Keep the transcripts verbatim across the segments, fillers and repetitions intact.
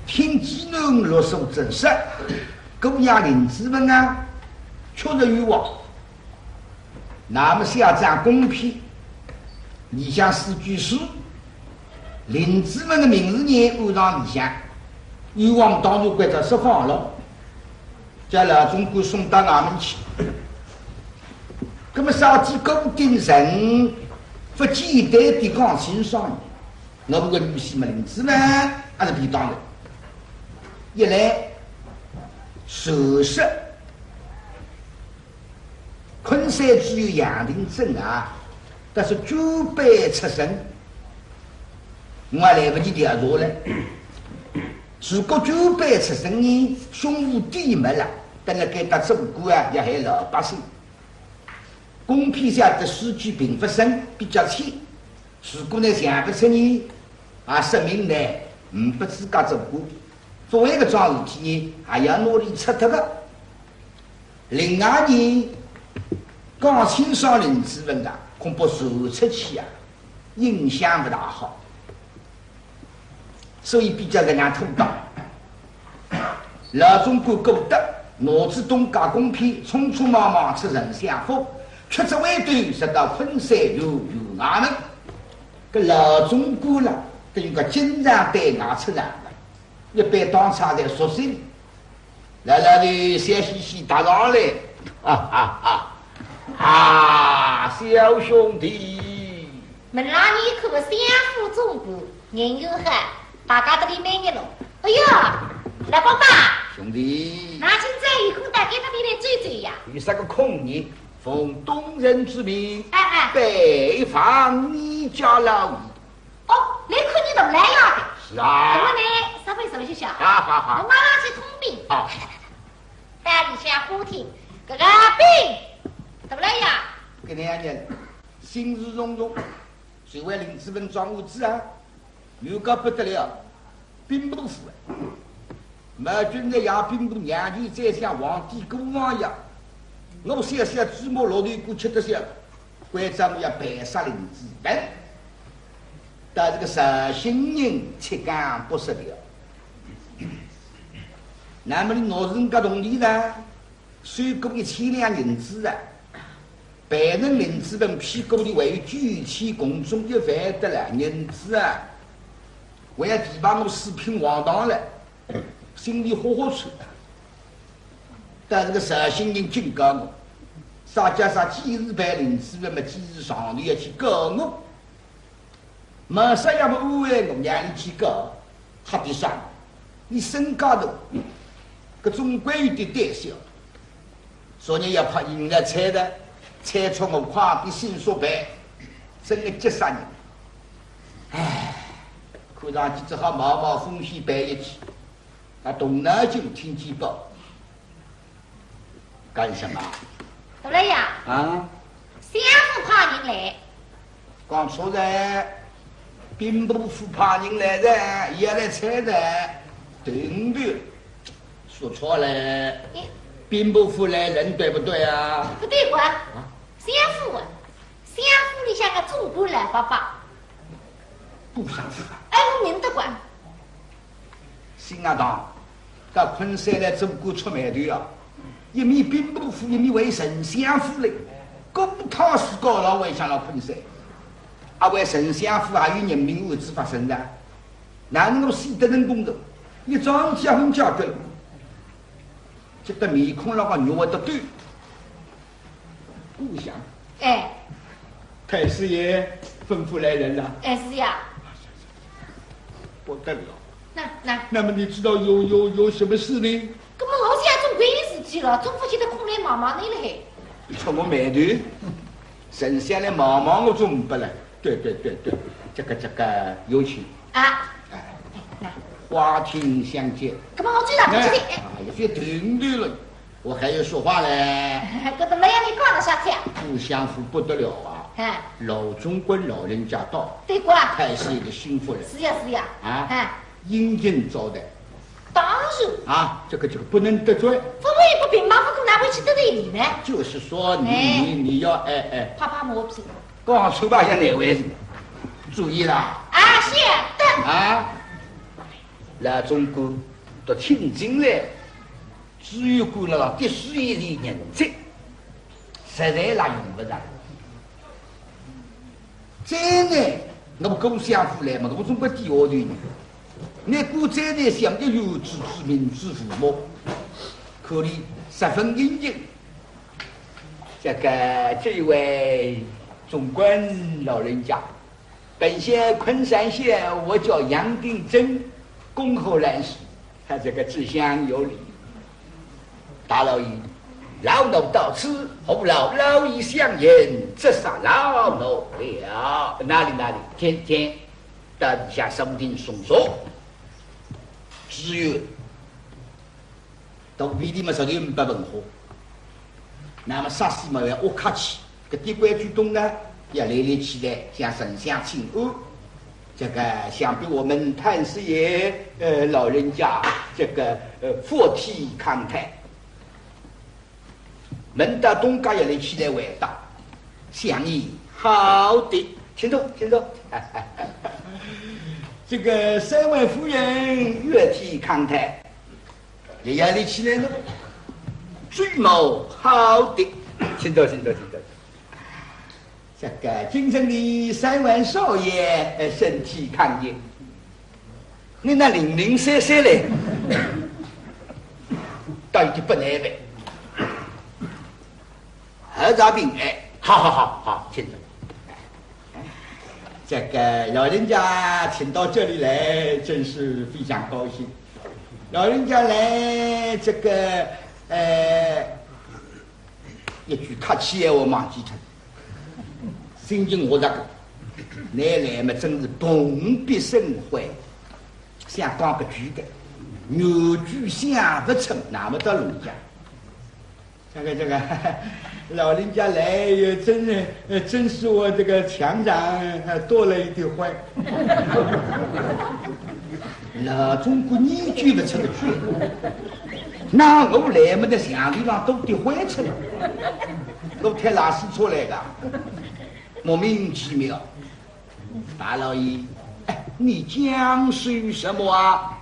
听见侬罗素真说，姑娘林子文啊，确实有望。那么写张公批，里向四句诗，林子文的名字呢安上里向，有望当然关照释放了，叫老总管送到衙门去。那么啥体顾鼎臣勿简单的讲清爽呢？ 我们个女婿嘛，林子文还是便当的。一来，传说昆山只有杨廷珍啊，但是举杯出身，我还来不及调查嘞。如果举杯出身呢，胸无底没了，等了该搭做官啊，要害老百姓。公批写的诗句并不深，比较浅。 如果呢想不出呢，啊，说明呢，嗯，不自家做官，做一个桩事体呢，还要拿伊拆脱个。另外呢，讲清爽林子文啊，恐怕传出去啊，影响不大好。 所以比较搿样妥当。老总管顾德拿仔东家公批，匆匆忙忙出丞相府，吃仔回头，直到昆山县衙门。搿老总管啦，等于讲经常对外出场个，一般当差侪熟悉。 来来来，笑嘻嘻搭上来。啊啊啊！啊，小兄弟。门浪一看相府总管，人又好，大家搭俚蛮热络。哎呀，老伯伯，兄弟。那今朝有空到该搭边来走走呀？有啥个空呢？奉东人之命，哎哎。拜访你家老爷。 哦，来看伲大老爷个。是啊。搿么呢，稍微坐一歇。好好好。我马上去通禀。好。到里向花厅，搿个禀，大老爷。搿两日心事重重，就为林子文桩案子啊，冤家不得了，兵部府啊。 毛俊才爷兵部娘舅再像皇帝姑王爷，我小小芝麻绿豆干吃得消，关照我要办杀林子文，但是个绍兴人七讲八十条。那么你拿人家铜钿呢？ 收过一千两银子啊，办成林子文屁股里还有九千共总一万得了银子啊，还要提拔我四品黄堂了，心里豁豁出。但是个绍兴人警告我，啥叫啥几时办林子文嘛，几时上头要去告我。 没啥样么安慰我，让伊去告，瞎比啥？伊身价大，搿总归有点胆小。昨日也怕引来猜的，猜错我快点心说白，真个急煞人。唉，看上去只好冒冒风险办一记，啊，动脑筋听见报。 干什么？大老爷，啊？相府派人来。讲错哉，兵部府派人来哉，伊也来猜哉，对不对？说错了，你兵部府来人对不对啊？不对个，啊？相府啊，相府里向个总管老伯伯。顾相府啊？哎，我认得个。 新学堂，到昆山来做官出霉头啊，一面兵部府，一面为丞相府嘞，顾太师告老还乡了昆山，啊，为丞相府还有人命案子发生的，哪能够死得人公道？一桩事体也很解决了，急得面孔浪个肉会得抖。 顾相。哎。太师爷吩咐来人了。哎，是呀。不得了。那，那。那么你知道有，有，有什么事呢？搿么我想总归有事体了，总勿见得空来望望侬了嘿。触我霉头，丞相来望望我总勿啦。对，对，对，对，这个，这个有请。啊。哎，那。花厅相见。搿么我知道，哎，我知道，哎。啊，有些停顿了。 我还要说话嘞。搿个没有你讲的啥体啊？顾相府不得了啊！哎。老总管老人家到，对过啊。太师爷的心腹人。是呀，是呀。啊，哎。殷勤招待。当然。啊，这个，这个不能得罪。勿会不平嘛，勿可能会去得罪你呢。就是说你，哎。你，你要，哎，哎。拍拍马屁。讲出吧，像哪位？注意啦。啊，是的。啊。老总管都请进来，知县官了，的是一人认罪，实在啦用不着。再呢，我们顾相府来嘛，我总归第二头呢。那顾再呢，想着有子之名之父母，可以十分殷勤。这个，这位总管老人家， 本县昆山县，我叫杨定珍，恭候来迟，他这个知县有礼。大老爷，老奴到此，何劳老爷相迎，折煞老奴了。哪里哪里，请请，到里向上厅上坐。知县， 到屋里嘛，实在没文化。那么啥事嘛要恶客气，搿点规矩懂呢，要立立起来，向丞相请安。这个想必我们太师爷，呃，老人家，这个，呃，福体康泰。问到东家要立起来回答，相爷好的，请坐，请坐。这个三位夫人月体康泰， 也要立起来了。最貌好的，请坐，请坐，请坐。这个京城的三万少爷，呃，身体康健。你那零零散散嘞，倒有点不耐烦。 合着平安，好好好好，请坐。这个老人家请到这里来，真是非常高兴。老人家来，这个，呃，一句客气闲话忘记脱，心情我这个，你来嘛真是蓬荜生辉，想讲个句个，原句想不成，那么到人家。 这个这个，老人家来也真，呃，真是我这个墙上，呃，多了一点灰。老总管你举不出个句，那我来么的墙壁上都跌灰出来，都贴拉屎出来的，莫名其妙。大老爷，哎，你讲些什么啊？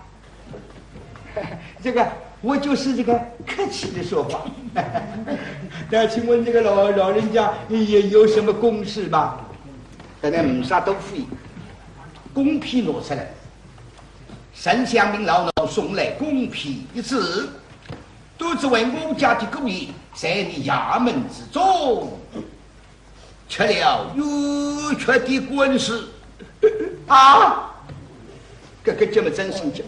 这个，我就是这个客气的说话。那请问这个老，老人家也有什么公事吗？大老爷，呒啥大事，公批拿出来。丞相命老奴送来公批一纸，都只为我家的姑爷在你衙门之中 吃了冤屈的官司。啊，搿个节目真心急。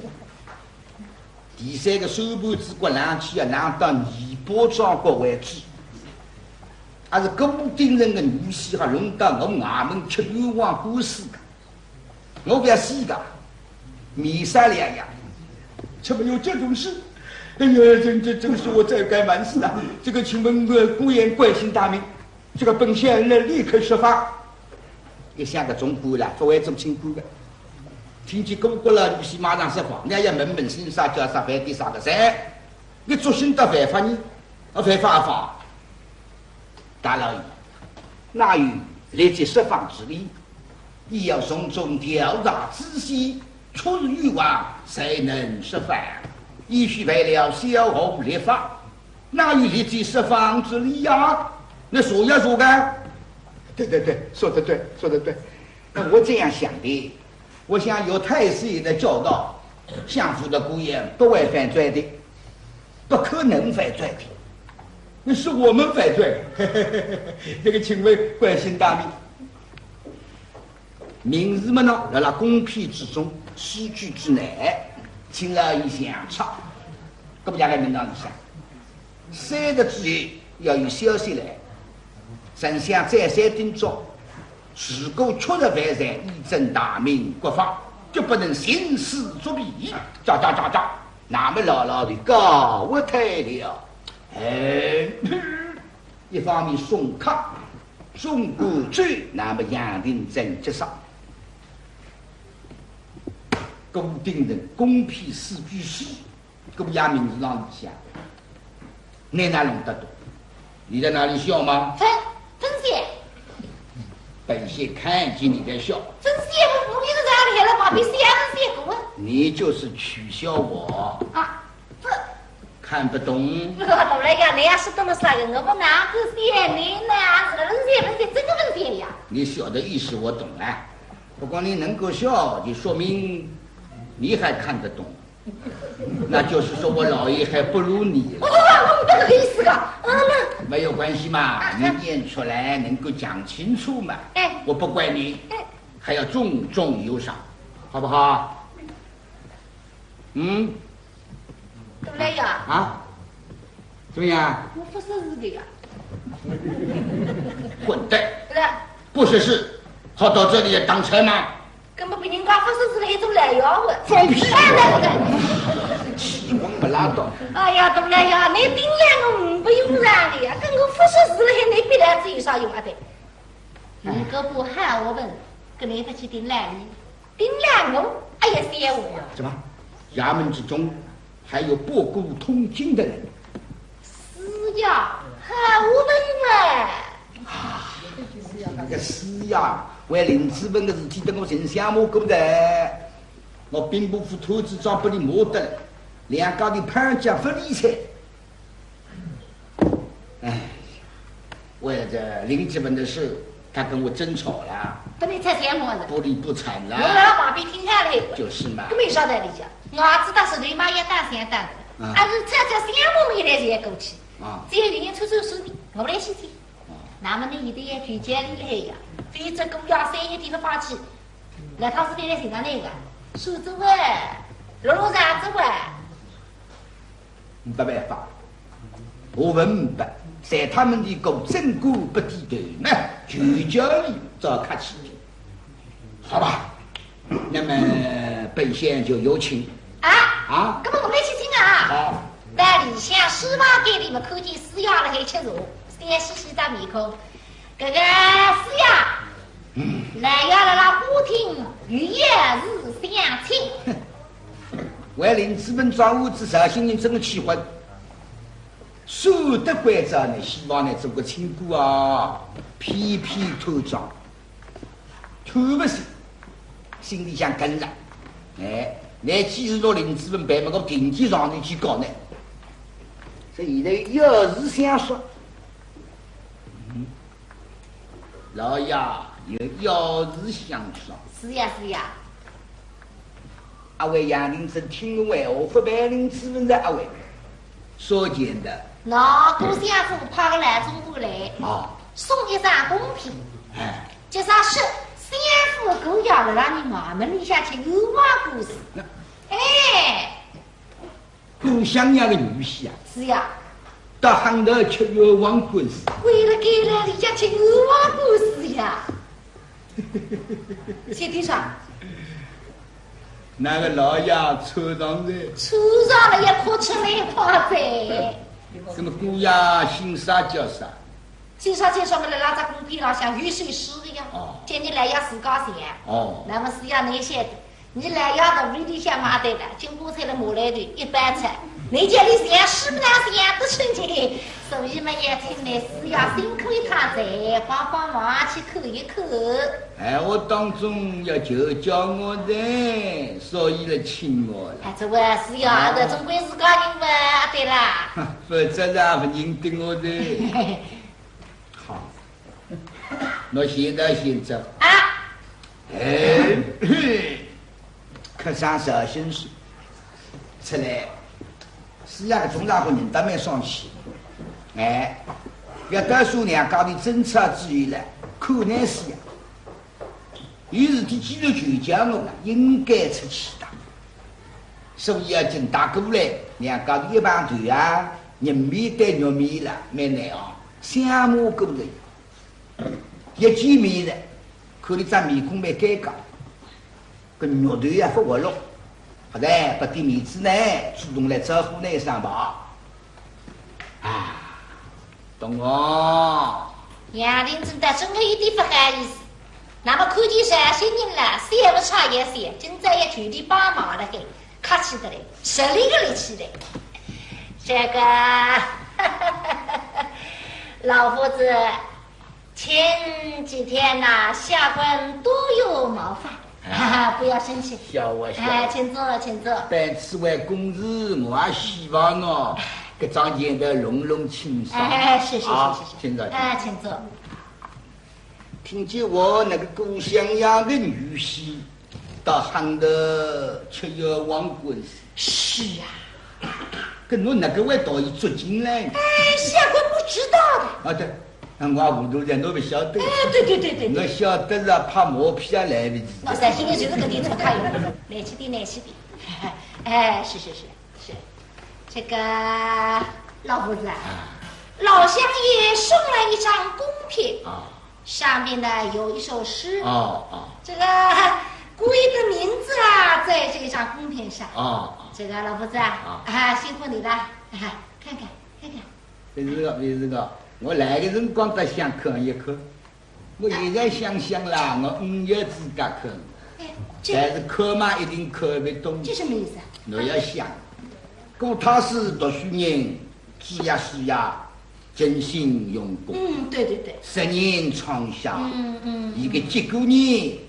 第三个手盘子骨冷气啊，冷到尾巴桩骨为止。还是顾鼎臣个女婿还弄到我衙门吃冤枉官司个。 我不要死的，没商量呀，怎么有这种事？哎呀，这这这个是我罪该万死啊！这个请问，呃，顾爷贵姓大名？这个本县人立刻释放。一想个总管了，不会做清官的。听见顾顾了，你是马上释放，你还要问问姓啥叫啥，犯的啥个罪？你作兴到犯法呢？啊，犯法啊法！ 大老爷，哪有立即释放之理？你要从中调查仔细，确实冤枉，才能释放。也许犯了萧何律法，哪有立即释放之理呀？你说呀，说个。对对对，说得对，说得对。那我这样想的，我想有太师爷的教导，相府的姑爷不会犯罪的。 不可能犯罪的，那是我们犯罪。这个请问贵姓大名？名字嘛呢，辣辣公批之中，诗句之内，请老爷详查。搿么两个名堂里向，三日之后要有消息来，丞相再三叮嘱， 如果确实犯罪，依照大明国法，决不能徇私作弊。喳喳喳喳，那么老老的告退了。哎，一方面送客，送过去，那么杨廷珍接上。顾鼎臣公批四句诗， 搿么爷名字浪里向，你哪弄得懂？你在哪里笑吗？分，分析。本县看见你在笑。分析，我不是在那里了，把别人笑死过。你就是取笑我，啊，这看不懂。大老爷，你要是懂了啥个，我不哪个嫌你呢？是人嫌不嫌，真个不嫌呀。你笑的意思我懂了，不过你能够笑，就说明你还看得懂。那就是说我老爷还不如你了。哦，不好意思啊，啊，那没有关系嘛，啊，你念出来能够讲清楚嘛。哎，我不怪你，哎，还要重重有赏，好不好？嗯，大老爷啊，啊，怎么样？我不识字的呀。混蛋！不识字，好到这里来当差吗？根本比人家不识字的还做老爷啊！放屁！哎，对不对？气功不拉倒。哎呀，大老爷，你顶了我不用上的呀，跟我不识字的还你比来字有啥用啊？对，你个不好我问，跟你不去顶了你。 顶了我，哎呀，三爷。什么？衙门之中还有博古通今的人？是呀，好文啊。啊，那个是呀，为林子文的事体，等我真想我过的。我兵部府头子长不你摸得了，两家头攀脚不理睬。 哎，为了这林子文的事，他跟我争吵了，不能再这样了。不理不睬了。我要把你听下来。就是嘛。搿没啥道理讲，我知道是你妈也打算打的，啊。还是这这想我没来才过去。啊。只有有人出出手呢，我来去去。啊。那么你一定要去家里来呀，非这个要三个地方放弃，那他是你来寻到那个，手指喂，落落啥子喂？ 没办法，我问吧，在他们的狗正顾不低头呢，就叫你找客气。好吧，那么本县就有请。啊？啊？搿么我们一起请啊。好。在里向书房间里面看见师爷辣海吃茶，三十几张面孔， 搿个师爷，嗯。来呀，来啦，花厅有要事相请。为林子文抓我子绍兴人真个气坏，说得关照呢，希望呢做个清官啊，偏偏贪赃，贪勿死，心里向梗着。哎，乃既然拿林子文办，么我定期上头去告呢。所以现在要事相说。嗯。 老爷有要事相商。是呀，是呀。阿会杨林珍听我闲话，勿办林子文哉，阿会。说简单。喏，顾相府派个老总管来，哦。送一张公批。哎。就说是相府姑爷辣辣你衙门里向吃冤枉官司。那哎。 顾相爷个女婿啊？是呀。到巷头吃冤枉官司。为了该来里向吃冤枉官司呀？谢先生。那个老爷抽上来。抽上来也哭出来哭哉。那么姑爷姓啥叫啥？ 先生，先生，我辣辣只公批浪向有首诗个呀，哦。叫你来要自家写。哦。那么是要你写的，你来要到屋里向买对了，经过菜了买来的一般菜，你叫你写诗不能写得出去，所以嘛，也请你是要辛苦一趟，再帮帮忙去看一看。哎，我当中要求教我的，所以来请我了。哎，这位是要的，啊。总归是高人嘛，对啦。否则啊，不认得我的。 好，喏，现在现在。啊。哎，嘿，客商绍兴书出来，是呀，搿种家伙人倒蛮爽气。哎，要到时候两家头争吵之后了，可能是呀。 有事体既然求叫我了，应该出去的。所以要紧打过来，两家头一碰头啊，人面对肉面了，蛮难哦。相骂过来，一见面了，看伊张面孔蛮尴尬，搿肉头也勿活络，好哉，拨点面子呢，主动来招呼呢，一声吧。啊， 懂哦。杨林真的真个有点勿好意思。那么看见绍兴人了，笑勿出也笑，今朝也全力帮忙了嘿，客气得来，实力个立起来。这个，老夫子，前几天呐，下官多有冒犯，哈哈，不要生气。笑话，笑话。哎，请坐，请坐。办此位公事，我也希望喏，搿桩前头弄弄清爽。哎，是，是，是，啊，是，是。请坐，哎，请坐。听见我那个顾相爷的女婿，到杭州吃冤枉官司。是啊。搿侬哪个会到伊捉进来呢？哎，相公不知道的。啊，对。 那我糊涂了，我不晓得。哎，对对对对对。我晓得了，拍马屁也来不及。我相信你就是搿点错开哟。来气点，来气点。哎，是是是是，这个老夫子啊，啊。老相爷送来一张公片，啊。上面呢有一首诗，哦哦。这个顾一的名字啊，在这张公片上。哦哦。这个老夫子啊，啊。啊，辛苦你了，啊，看看看看。 勿是个，勿是个，我来个辰光倒想看一看，我现在想想啦，我呒没资格看，哎，这但是看嘛一定看勿懂。这什么意思啊？侬要想，顾太师读书人，子呀书呀，尽心用功，嗯，对对对。十年窗下，嗯嗯，一个结果呢，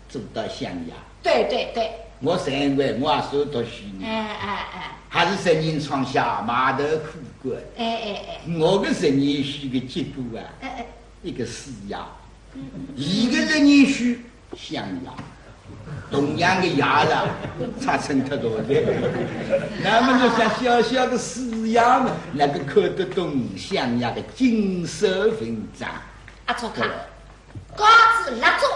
做到相爷。对对对。我认为我也算读书人，哎哎哎。还是十年窗下，埋头苦干。哎哎哎。我个十年书个结果啊，哎哎。一个师爷，嗯嗯。一个十年书相爷，同样的爷了，差成太多了。那么侬想小小的师爷嘛，哪个看得懂相爷的锦绣文章？阿错看。 告辞，落座。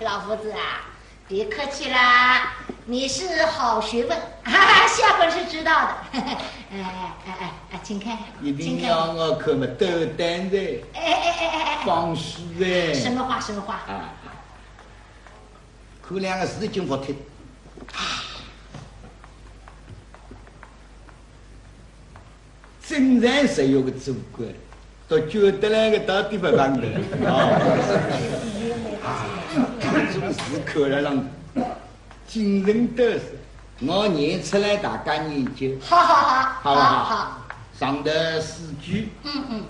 老夫子啊，别客气啦，你是好学问，哈哈，下官是知道的。哎哎哎哎，请看，一定要我看么斗胆的，哎哎哎哎哎，放肆的。什么话什么话？啊，看两个字已经服帖。 真正实用个做官，到觉得来个到底勿忘的。哦。啊，搿种字看了让精神得瑟，我念出来大家研究。好好好，好不好？好好。上头四句。嗯嗯。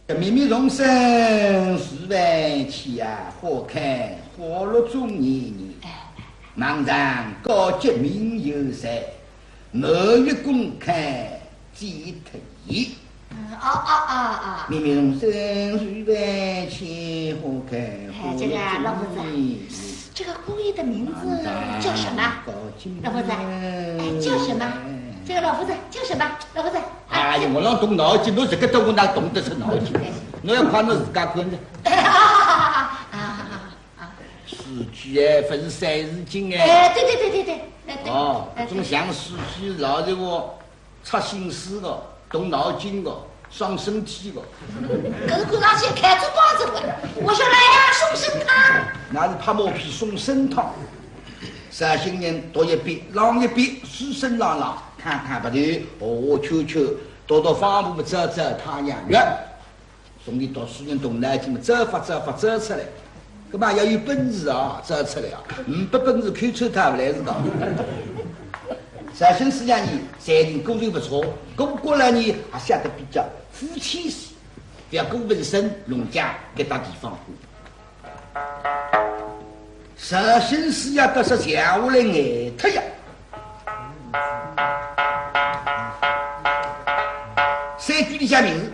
这密密丛生树万千啊，花开花落终年年。哎，哎，哎。茫然高洁名有谁？满月共开几头雁。嗯，哦，哦，哦，哦。密密丛生树万千，花开花落终年年。哎，这个老夫子啊，这个姑爷的名字叫什么？老夫子啊，哎，叫什么？这个老夫子叫什么？老夫子，哎，哎呀，我老动脑筋，侬这个都我哪动得出脑筋？侬要看侬自家看着。啊，啊，啊，啊。书记哎，勿是三字经哎。哎，对，对，对，对，对，哎，对。哦，哎，对。搿种像书记老是我 操心思个，动脑筋个，伤身体个。搿是看上去开猪帮子个，我说来呀，送参汤。那是拍马屁送参汤。绍兴人读一遍，朗一遍，书生朗朗，看看勿对，哦，圈圈，读读方步，照照太阳穴。 从前读书人动脑筋嘛，走法走法走出来，搿么要有本事啊，走出来啊，呒不本事，口臭淌勿来是个。绍兴师爷呢，才情果然勿错，搿个过来呢，也写得比较肤浅些，覅过文生弄僵搿搭地方过。 绍兴师爷倒是闲下来呆脱呀。三句里向名字，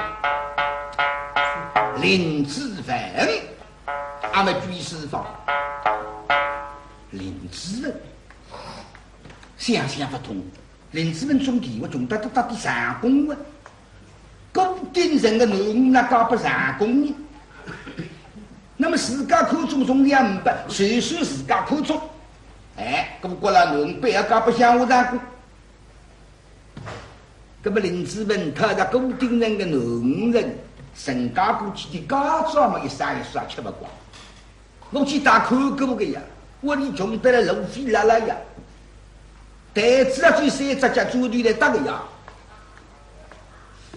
林子文，阿末举四方。林子文，想想勿通，林子文总归穷得搭搭个相公啊。 顾鼎臣个囡儿哪嫁拨相公呢？那么自家看中总归呒不，就算自家看中，哎，搿么国老囡儿勿要嫁拨相公。搿么林子文讨着顾鼎臣个囡儿，成家过去个家产嘛，一生一世也吃勿光。 我去打看过个呀，屋里穷得来路费拉拉呀，台子啊，最三只脚砖头来搭个呀，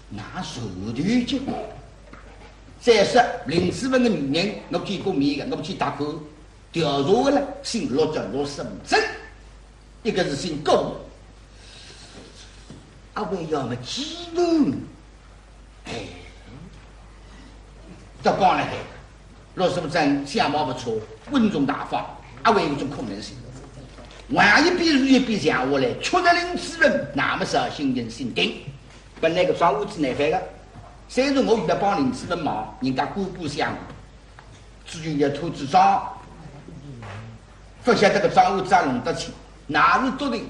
哪受得起？再说林子文个女人，我见过面个，我去打看，调查个了，姓陆叫陆生生，一个是姓顾，阿会要么继母？哎，这讲了海。陆素贞相貌不错，稳重大方，也有一种可能性。万一比如一比像下来，确实林子文，那么绍兴人心定。本来搿桩案子难翻个，虽然我现在帮林子文忙，人家官官相护，至于要拖仔账，勿晓得搿桩案子弄得清，那是笃定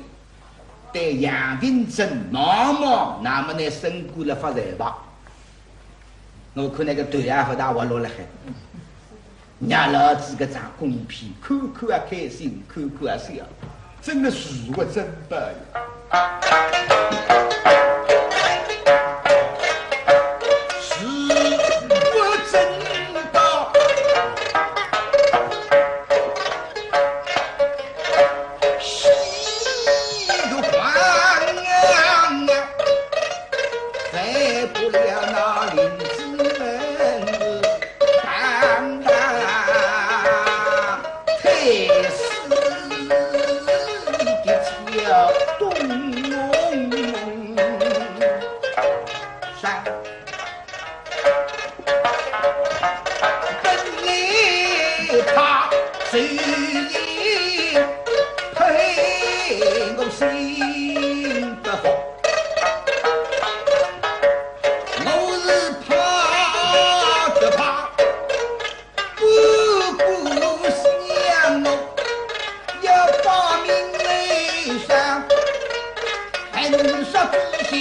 对杨廷珍望望，那么拿升官了发财吧。 我看那个头也勿大活络了海，让老子搿张公片看看也开心，看看也笑，真的是我真宝呀。是我真宝。喜怒狂啊！ 犯不了那林子文是当当太师的小东山。 本来他虽然配我心不服，我是怕只怕不顾想我，要把名来上，横竖之间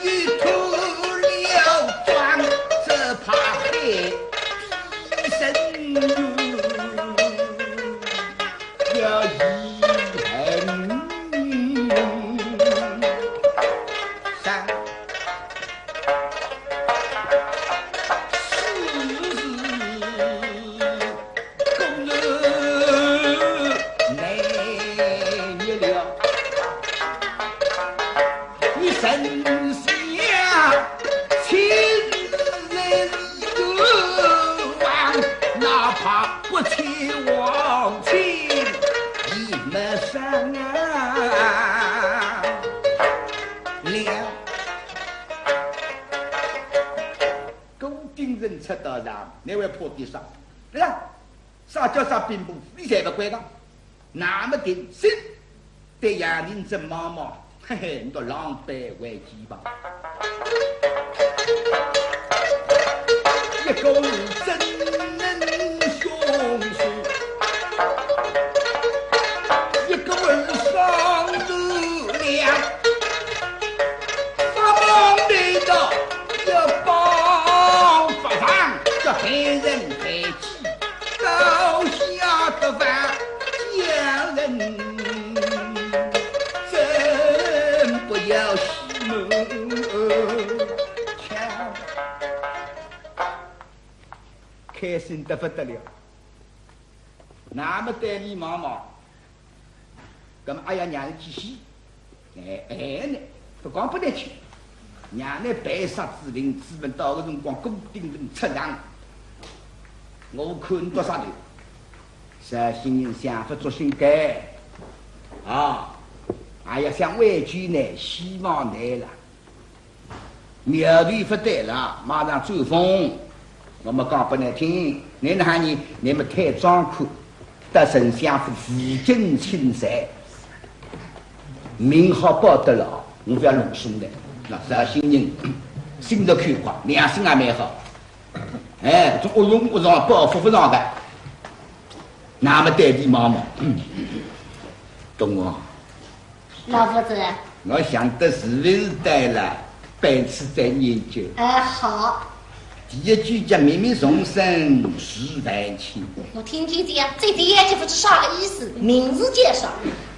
又脱了妆，只怕害 低声语，要以恨上。世事公论难逆了。 你神仙亲自有望，哪怕不请王亲也没商量。顾鼎臣出道场，那位破地上，对吧？ 啥叫啥兵部，你侪勿管个。那么定心，对杨廷珍望望，嘿嘿，你倒狼狈为奸吧。一个是真能凶手，一个是双头梁，法网内的要绑法上，叫害人害己。 高下的法，叫人真不要戏弄。开心得不得了。那么对俚望望， 葛么阿要让俚去死，哎，哎呢，勿讲拨俚去，让俚陪杀子林子文到个辰光，顾鼎臣出场，我看倷笃杀头，绍兴人想法作兴该，啊，阿要想挽救呢，希望来了。 苗头勿对了，马上转风。我么讲拨倷听，倷哪哼呢？倷么太张狂，到丞相府负荆请罪，名好保得牢，我勿要弄松的。那绍兴人心直口快，良心也蛮好。哎，搿种恶用恶上，报复勿上的。那么对俚望望，嗯，懂哦。 老夫子。我想得是勿是对了，彼此再研究。哎，好。第一句叫“冥冥重生是万千”。我听听这样，这第一句不知啥个意思，名字介绍。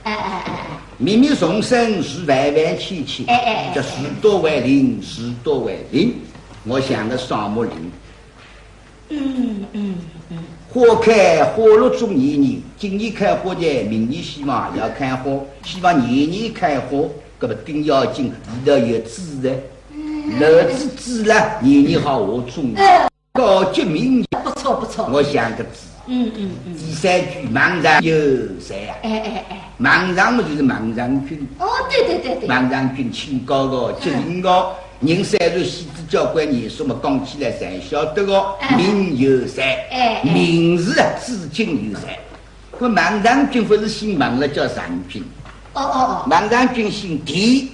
哎，哎，哎，哎。“冥冥重生是万万千千”，哎，哎，哎。叫“事多为零，事多为零”。我想个双木林。 嗯，嗯，嗯。花开花落总年年，今年开花的，明年希望也要开花，希望年年开花，搿么顶要紧，里头有籽的，嗯。留子籽了，年年好下种。嗯。高级名言。不错，不错。我想个子，嗯嗯嗯。第三句孟尝有罪啊。哎哎哎。孟尝嘛就是孟尝君。哦，对对对对。孟尝君清高个，机灵个，人虽然死仔交关年数嘛，讲起来侪晓得个，哎。名有罪，哎哎。名字啊，至今有罪。搿孟尝君勿是姓孟了，叫尝君。哦哦哦。孟尝君姓田，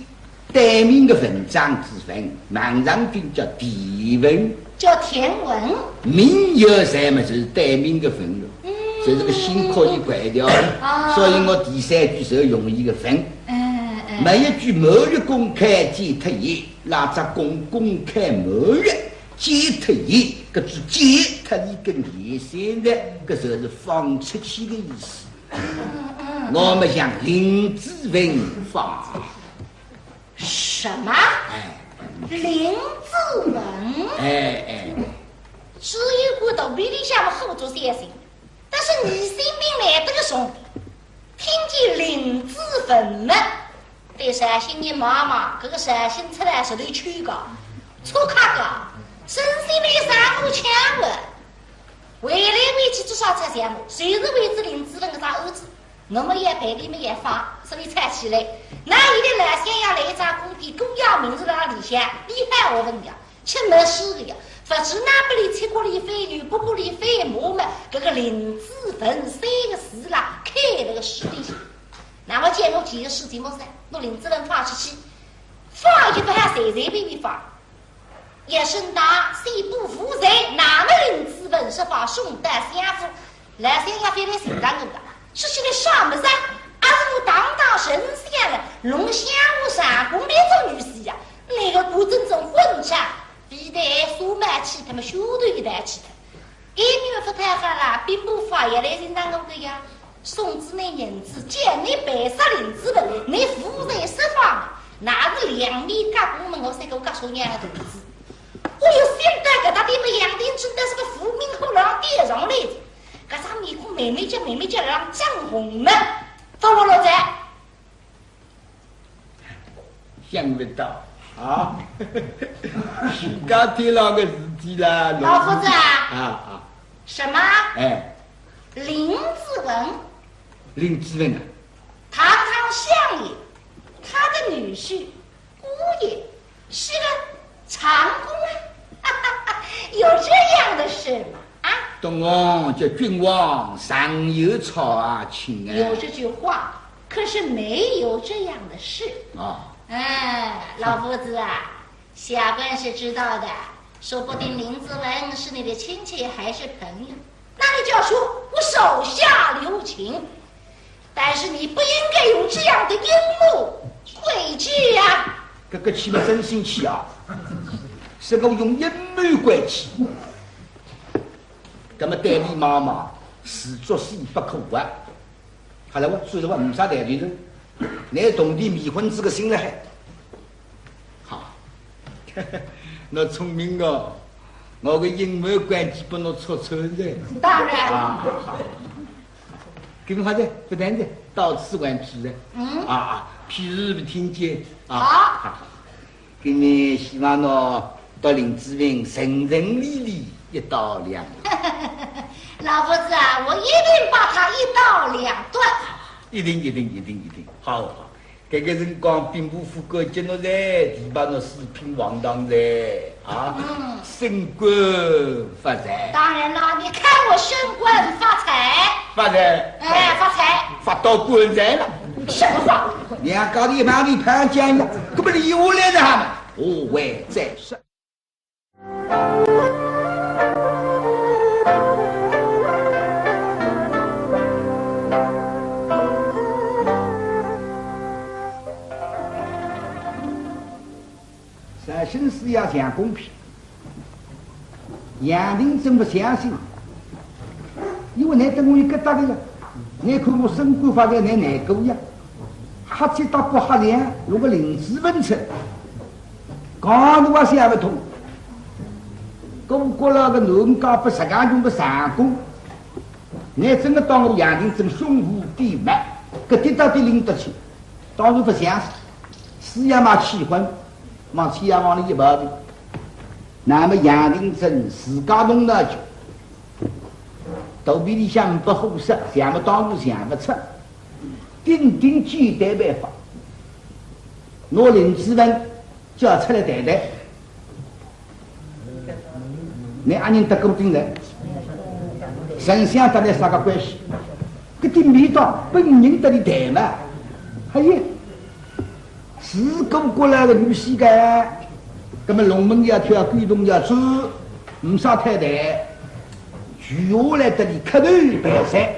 对面个文章之文，孟尝君叫田文。叫田文。名有罪嘛，就是对面个文了。嗯。所以这个姓可以改掉了。啊。所以我第三句是要用一个文。嗯嗯。末一句满月宫开剪脱叶，拉只宫宫开满月，剪脱叶，搿句剪脱一根叶线的，搿就是放出去的意思。嗯嗯。我们讲林子文放。 什么？哎。林子文？哎哎。只有搿肚皮里向么好做三心，但是疑心病来得个重，听见林子文么，对绍兴人望望，搿个绍兴出来是头去个，粗卡个，真心没啥好抢个。为来为去至少出钱么，就是为仔林子文搿只案子。 那么也赔，你们也发，所以吵起来。那一个老先生来一张公片，公家名字辣里向，厉害我问呀，吃没事的呀，勿是那不里七国里飞牛，不国里飞马么，搿个林子文三个字啦，开了个实地性。那么见我几个事情么噻，拿林子文放出去，放也不好随随便便放。 一声大，宣布无罪，那么林子文是把送到相府，老先生非来寻他们的，是去来啥么子啊？阿是我堂堂丞相了，弄相府上宫里做女婿呀？那个顾正中混账，非但说卖气，他们修都一代气的。 一年勿太好啦，兵部法院来寻到我个呀，送仔你银子，叫你赔杀林子文，你无罪释放，那是两面夹攻么，我三个夹手娘个肚子。我有想到搿搭地方杨廷桢，但是个无名火浪点上来的，搿张面孔慢慢叫慢慢叫浪涨红么，勿活络哉。 想不到啊，自家天老个事体啦，老夫子啊。啊啊。什么？哎。林子文。林子文啊。堂堂相爷，他的女婿，姑爷，是个长工啊。有这样的事吗？啊？东翁，这君王尚有草啊，卿啊。有这句话， 可是没有这样的事。啊。哎，老夫子啊，下官是知道的，说不定林子文是你的亲戚还是朋友，那你就要说我手下留情。但是你不应该用这样的阴谋诡计呀。搿个气嘛真生气啊，是个用阴谋诡计。搿么对俚望望，是作死不可啊。 好了，我说实话，没啥道理的。拿铜钿迷昏仔个心了还。好，那聪明哦，我个阴谋诡计拨侬戳穿了。当然。啊，好，好。搿么好的，不谈的，到此完毕了。嗯。啊啊，譬如不听见啊。好。好。 今日希望喏，搭林子文顺顺利利一刀两断。老夫子啊，我一定把他一刀两断。一定，一定，一定，一定。好，好。搿个辰光，兵部府高级喏哉，提拔喏四品黄堂哉，啊，嗯。升官发财。当然了，你看我升官发财。发财。哎，发财。发到棺材了。什么话？ 两家头一旁边攀讲呀，搿么留下来呢哈嘛，何为再说。绍兴师爷相公平。 杨廷桢勿相信，因为倷搭我有搿搭个呀，倷看我升官发财倷难过呀，瞎七搭八瞎两，弄个林子文出，讲都也想勿通。顾阁老个囡家拨实梗穷个相公，倷真个当我杨廷桢胸无点墨，搿点到底拎得清，当然勿相信。师爷嘛气昏， 望师爷望俚一跑的。那么杨廷桢自家动脑筋，肚皮里向勿好塞，想勿到路想勿出，顶顶简单办法，拿林子文叫出来谈谈。倷阿认得顾鼎臣？丞相搭倷啥个关系？搿点味道本人搭俚谈嘛。哎呀，是顾家来个女婿个，葛末龙门要跳，狗洞要钻，呒啥太大，跪下来搭俚磕头拜谢。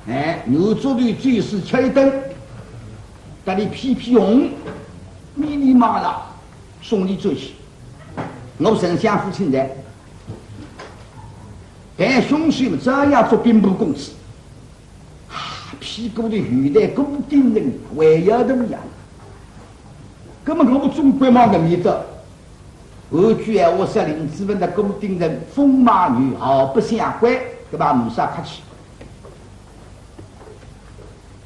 哎，牛做对嘴是吃一顿，搭俚披披红，咪咪麻啦，送俚转去。我丞相府请罪，但凶手嘛，照样做兵部公子。啊，屁股的有的顾鼎臣还要得呀。葛末我们总归望搿面搭， 换句闲话说，林子文搭顾鼎臣风马牛毫不相关，搿么呒啥客气。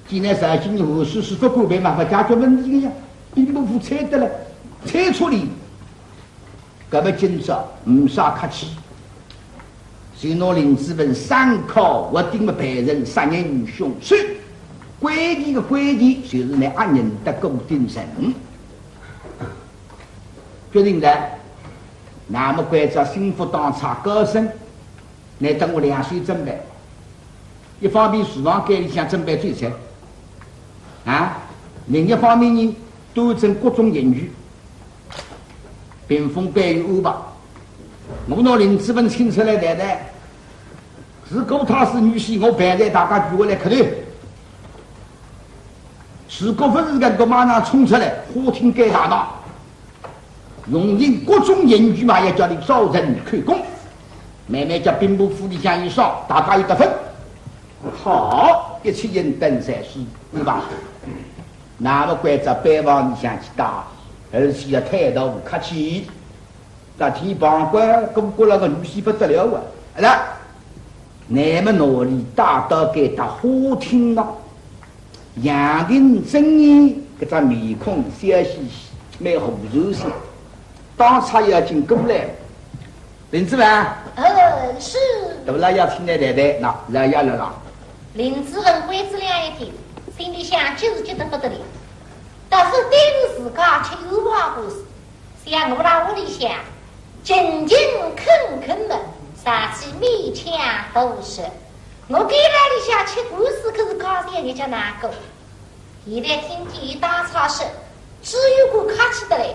既然绍兴人和稀是勿管，办法解决问题个呀，兵部府拆得了，拆出来，搿么今朝呒啥客气。就拿林子文三敲五顶么办成杀人凶手，关键个关键就是倷阿认得顾鼎臣。 决定了，那么关照心腹当差高升，倷搭我两手准备，一方面厨房间里向准备酒菜，啊，另一方面呢，端正各种刑具，屏风背后安排。我拿林子文请出来谈谈，是顾太师女婿，我陪着大家跪下来磕头。 如果勿是搿个，马上冲出来，花厅改大堂，用尽各种刑具嘛，也叫俚招人口供，慢慢叫兵部府里向一烧，大家有得分。好，一切应等在所，对吧？那么关照班房里向去打，而且要态度客气。 搿天旁观顾家来个女婿勿得了啊！阿拉，那么拿俚带到该搭花厅了，杨廷珍呢，搿张面孔笑嘻嘻，蛮和善相，当差要紧过来。林子文，嗯，是。大老爷请倷谈谈，喏，老爷来了。林子文关照了一天，心里向就是急得不得了，但是对于自家吃油花果子， 想我辣屋里向勤勤恳恳么，上去勉强读书。我该辣里向吃官司可是家小人家难过。现在听见伊当差说，只有个客气得来，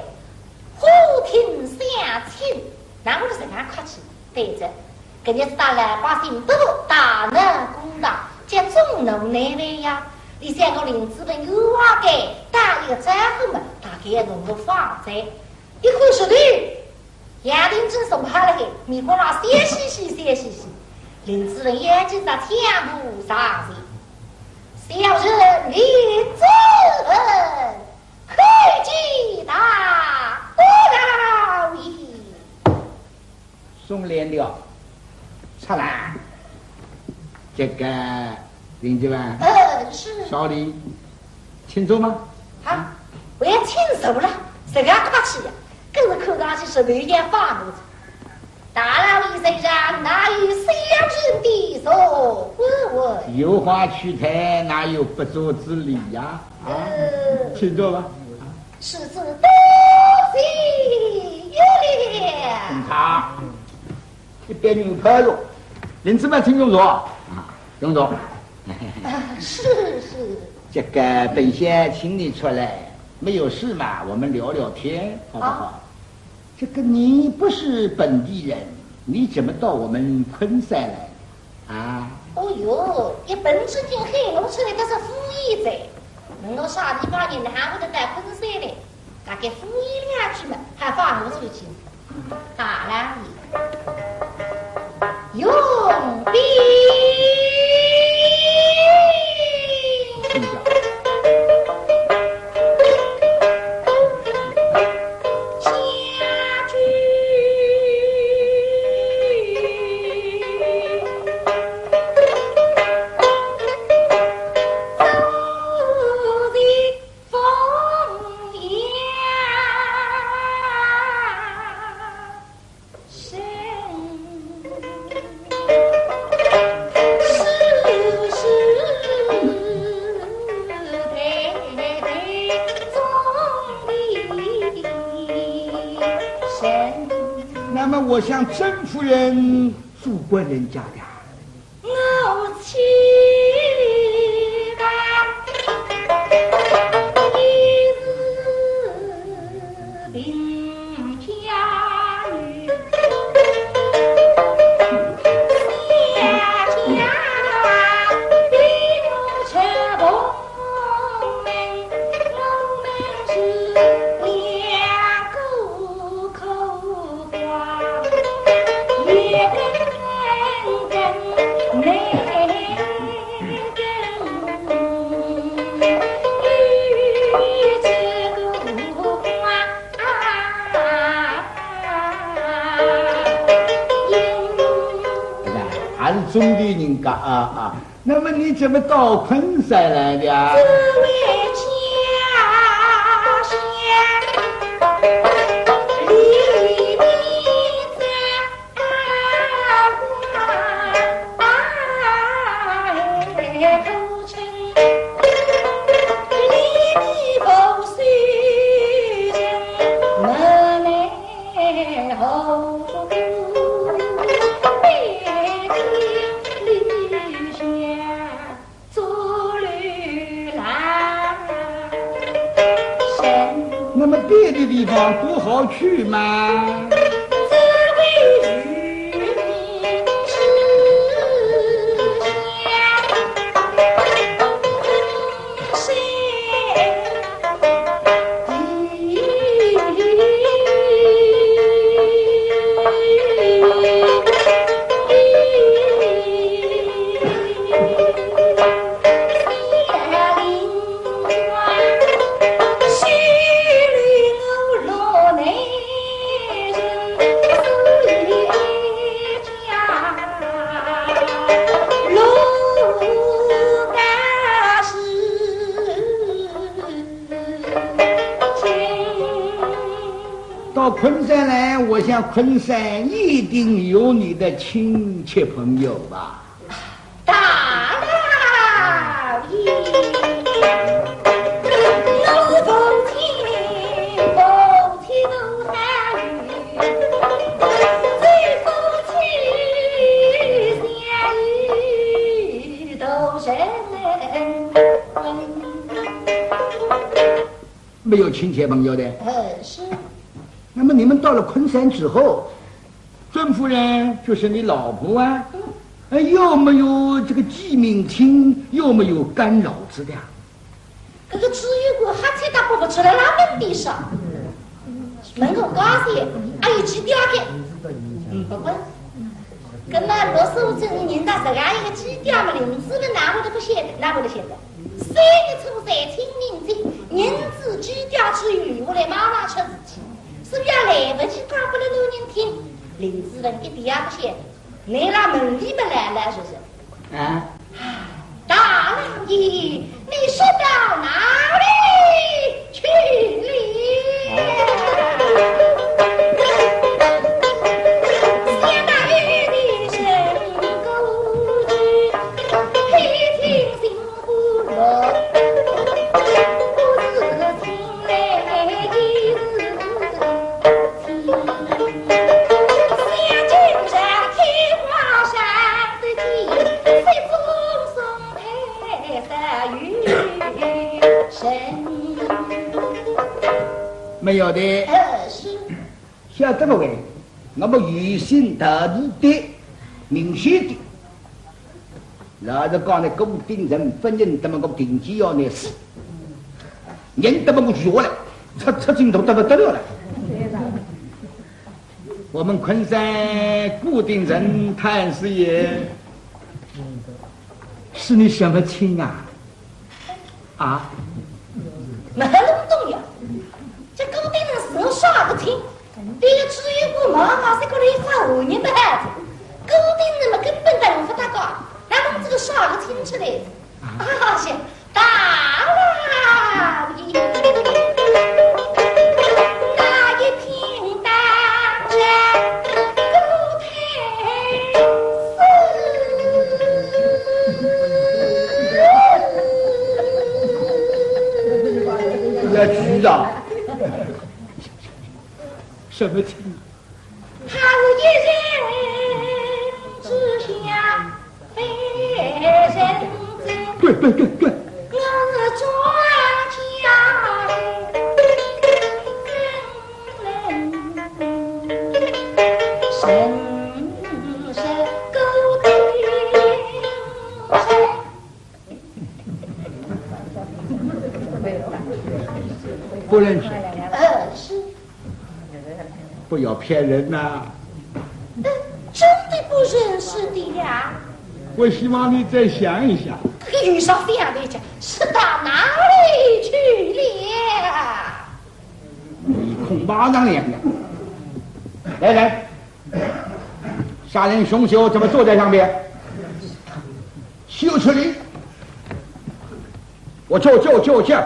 花厅相请，那我是实梗客气。 对着，搿日子搭老百姓都大闹公堂，叫众怒难犯呀。你想我林子文冤枉个，打一个招呼嘛，大概要弄个放哉。一看实头，杨廷珍坐好了嘿，面孔浪笑嘻嘻，笑嘻嘻。林子文眼睛上天不上心，小人林子文，叩见大老爷。 松链条，拆啦。这个林子文，嗯，是。少礼，请坐嘛。啊，我要请坐了，实梗客气呀，更是看上去是头也放不着。大老爷身上哪有小人的座位？有话叙谈，哪有不坐之理呀？啊，嗯。请坐吧。 是，是，多谢有礼。嗯，好。一边女朋友，林子文请用坐。啊，用坐。啊，是，是。这个本县请你出来，没有事嘛，我们聊聊天，好不好？啊。这个你不是本地人，你怎么到我们昆山来？ 啊。哦哟，一本正经喊我出来，搿是敷衍哉。问我啥地方人，哪会得到昆山来？大概敷衍两句嘛，还放我出去。大老爷，用兵。 生。那么我想甄夫人做官人家的啊。我妻吧，也是贫家女，小家比我吃不 还是中年人家啊啊， 那么你怎么到昆山来的啊？这位家乡里面在大湾口城，里的不是人，门内后北京里向 做流浪人。那么别的地方不好去吗？这位渔民之乡，谁 到昆山来，我想昆山一定有你的亲戚朋友吧？大老爷，我是父亲，父亲都还有，这父亲像一头神。 没有亲戚朋友的。呃，是。那么你们到了昆山之后，甄夫人就是你老婆啊，嗯。哎，有没有这个寄名亲，有没有干儿子的啊？搿个知县官瞎七搭八勿出来，拉门边上。 问我家小，还有寄爹个？嗯，勿问。搿么陆素贞认得自家一个寄爹么，林子文哪会得勿晓得？哪会得晓得？三月初三清明节，人子寄爹之后，留下来妈妈出事体，所以也来勿及讲拨了男人听。林子文一点也勿晓得，拿辣门里么来了，是勿是？ 啊，大老爷，你说到哪里去了？想到你的身故，黑天星火落，不是亲来也是 没有的。呃，是。晓得不喂？我们有心大地的，明显的。 老实讲呢，顾鼎臣勿认得么我定计要拿死，认得么我就活了，出，出劲头得不得了了。我们昆山顾鼎臣太师爷，是你什么亲啊？啊？那很重要，这顾鼎臣是我啥个亲？ 对个，知县官忙忙是过来发下人的孩子，顾鼎臣么根本搭勿搭界，哪能这个啥个亲戚来？啊，是大老爷，那一天当着顾太师。要知道，什么亲？ 他是滚，滚，滚！不认识。呃，是。不要骗人呐。呃，真的不认识的呀。我希望你再想一想。这个有啥想的讲，是到哪里去了？你空巴上脸的。来，来，杀人凶手怎么坐在上面？休出力。我叫，叫，叫，叫。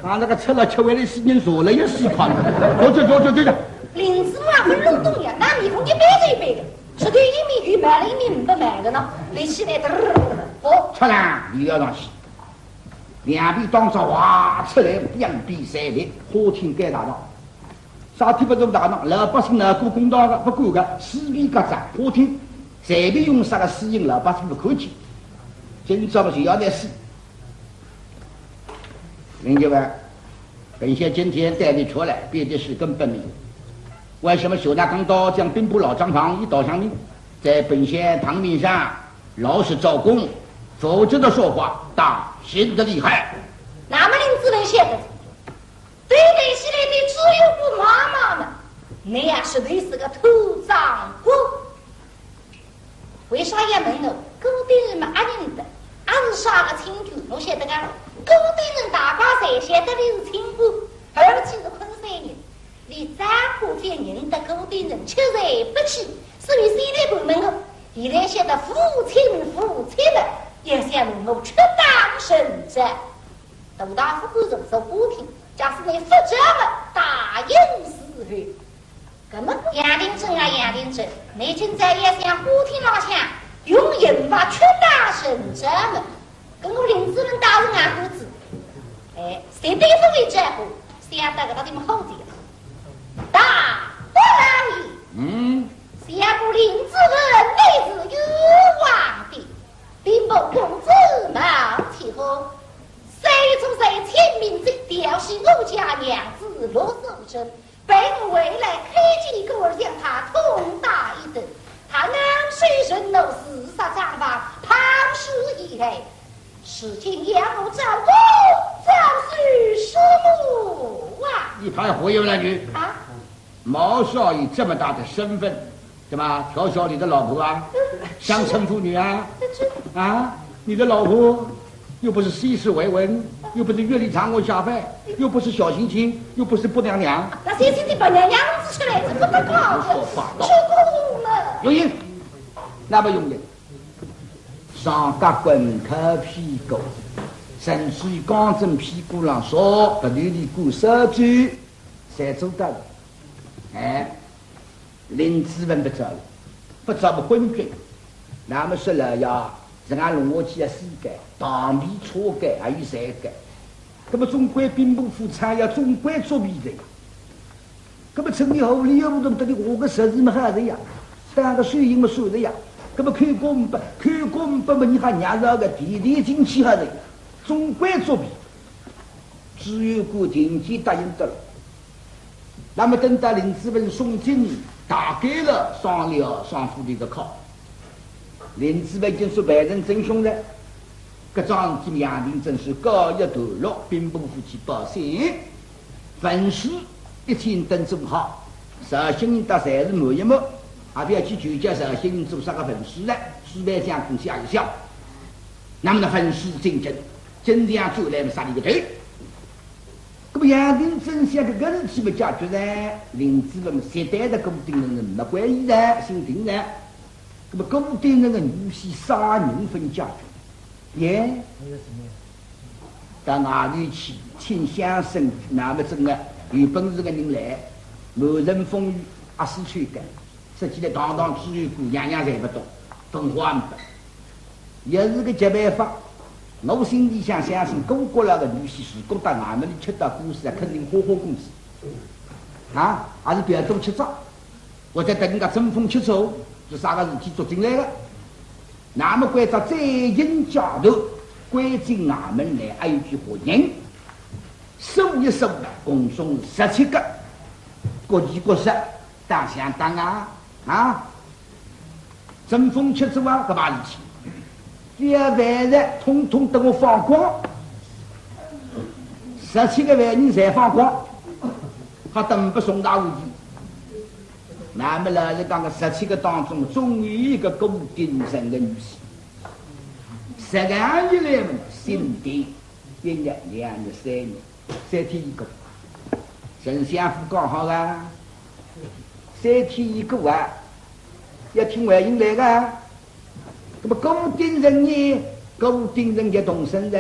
啊，那个吃了七味的死人坐了也死快了。坐，坐，坐，坐，坐，坐。林子文啊，不弄懂呀，那面孔一板子一板子，舌头一面有毛了，一面没毛的呢，立起来，嘚儿，哦。出来，又要上去。两边当朝哇出来，两边三立，花厅该大堂。啥体不是大堂？老百姓呢，过公道的，不管的，四面夹着，花厅随便用啥个私刑，老百姓不看见。今朝嘛，就要来死。 林子文，本县今天带你出来，别的事根本没有。为什么首大刚到将兵部老账房一道上面，在本县堂面上老实招供，否则的说话，当心的厉害。那么林子文晓得，对待起来的只有不妈妈嘛，那样是对是个土长官。 为啥要问我？顾鼎臣么阿认得，阿是啥个亲眷？我晓得个，顾鼎臣大概侪晓得伊是亲眷，而且是昆山人。伊张家界认得顾鼎臣，吃罪不起，所以先来盘问我。现在晓得父亲父亲了，也想问我出当甚者。大大夫官人做官听，假使你不这么答应是后。 那么杨廷珍啊，杨廷珍，你今朝也想花厅浪向用刑罚出大神这么，跟我林子文打是硬骨子。哎，谁对付你这个，想到个到底么好点。大不老爷，嗯。想我林子文你是冤枉的，兵部公子毛启宏，虽做贼亲命贼，调戏我家娘子罗素贞， 被我回来看见过，我要将他痛打一顿。他恼羞成怒，自杀账房，抛尸以后，如今要我招供，招谁是我啊？你还胡言乱语！啊？毛少爷这么大的身份，怎么调戏你的老婆啊？嗯，乡村妇女啊？这，这啊？你的老婆 又不是涉世未深，又不是月里唱过下饭，又不是小心心，又不是不良娘。那小心心把娘娘子出来，这不得了的。胡说八道。出宫了。容易，那么容易。上夹棍靠屁股，甚至于钢针屁股上烧，不流里滚烧酒，侪做得了。哎， 林子文不招了，不招么昏君。那么说了呀，人家弄下去的世界，当皮车界还有谁界？那么总归兵部府差要总归作弊的。那么城里好里有不懂得你我个实事么好的呀，当个水银么水的呀。那么看过不，看过不么你还让这个地地进去好的，总归作弊。 知县官定期答应得了。那么等到林子文送进大监了，上了上府里的考。林子文已经是犯人真凶了，搿桩事体杨廷珍是告一段落，兵部府去报信，文书一切等做好，绍兴人到侪是满意么，也不要去求教绍兴人做啥个文书了，书板上空写一写。那么呢，文书进京，真相转来么啥里个头？ 那么杨廷珍想搿个事体么解决了，林子文么绝对的顾鼎臣没关系的，心定了。那么顾鼎臣的女婿啥人分解决？耶？到外头去请乡绅，那么真的有本事的人来，满城风雨，压死吹干。 说起来堂堂知县官，样样侪不懂，文化也没。也是个急办法。我心里想，相信顾国老的女婿，如果到衙门里吃到官司啊，肯定花花公子。啊，还是不要多吃药，或者等人家争风吃醋，是啥个事体捉进来了。那么关照斩刑解毒，关进衙门来，还有句话人，数一数二，共总十七个，各地各省，当相当啊，啊，争风吃醋啊，搿把事体，只要犯人统统等我放光，十七个犯人侪放光，好等勿送大无忌。那么老实讲，搿十七个当中，总有一个顾鼎臣的女婿。 实梗一来嘛，新的，一日、两日、三日，三天一个。丞相府讲好啊，三天一个啊，要听回音来个。那么顾鼎臣呢？顾鼎臣也动身噻，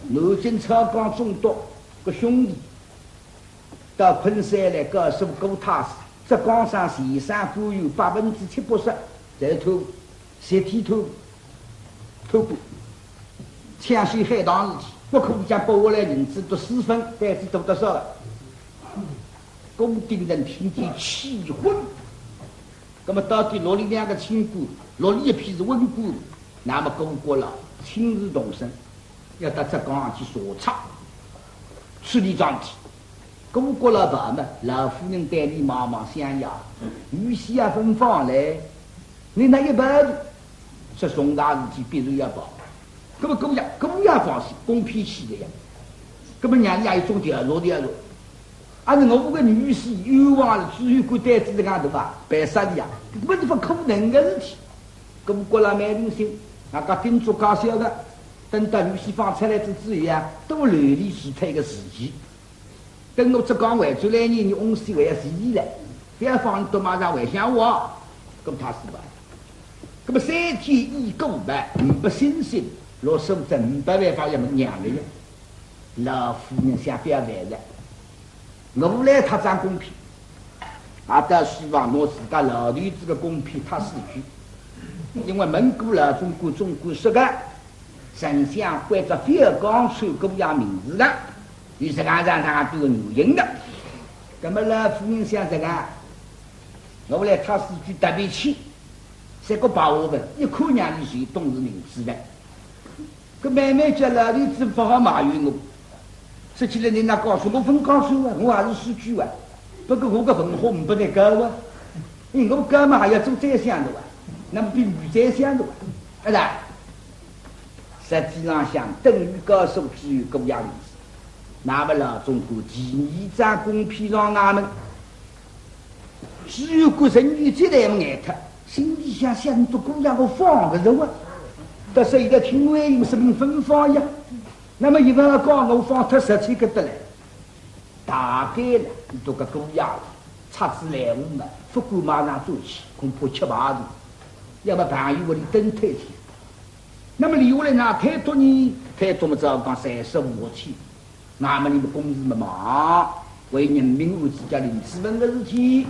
南京操江总督个兄弟， 到昆山来告诉顾太师，浙江省全省官员百分之七八十侪贪污，集体贪污，贪污，抢水海棠事体，不可以讲拨下来银子多四分，单子多得少了。顾鼎臣听见气昏，那么到底落里两个清官，落里一批是文官，那么顾阁老亲自动身， 要到浙江去查抄，处理桩事体。顾阁老跑嘛，老夫人对俚望望相爷，女婿也朆放嘞，倷哪一跑呢？说重大事体必然要跑。那么顾爷，顾爷放心，公批去的呀。那么让俚也有种调查调查。 啊，是我个女婿冤枉了，知县官对仔搿个对伐？办啥的呀？搿是勿可能个事体。顾阁老蛮定心，外加叮嘱介绍个，等到女婿放出来之后呀，多留意事体个时机。等我浙江回转来呢，倷翁婿还要死了，勿要放倷笃马上回乡下。搿么太师吧，搿么三天已过吧，呒不音信，老实讲呒不办法，要么娘了呀。 老夫人想勿要烦了，我来搨张公批，也到书房拿自家老头子个公批搨出去，因为问过老总管，总管说个，丞相关照勿要讲出顾爷名字个，有实梗实梗个原因个。那么老夫人想实梗，我来搨出去特别去，搿个白话文，一看让俚就懂是名字个。 搿慢慢叫老头子勿好埋怨我。说起来，倷哪讲书，我朆讲书啊，我也是书记啊。不过我个文化呒不倷高啊，因为我高嘛还要做宰相的哇，那么比女宰相的哇，是吧？实际上想等于告诉知县顾爷名字，那么老总管第二张公批上衙门。 知县官人一进来么呆脱，心里想想，倷笃顾爷我放勿着啊。但是现在听回音说明朆放呀。那么一般讲我放脱十七个得来，大概呢，倷笃个顾爷，拆仔来我嘛，勿敢马上转去，恐怕吃排头，要么朋友屋里等脱歇。那么留下来呢，推脱呢，推脱么只好讲三十五天。 那么倷笃公事么忙，为人命案子叫林子文个事体，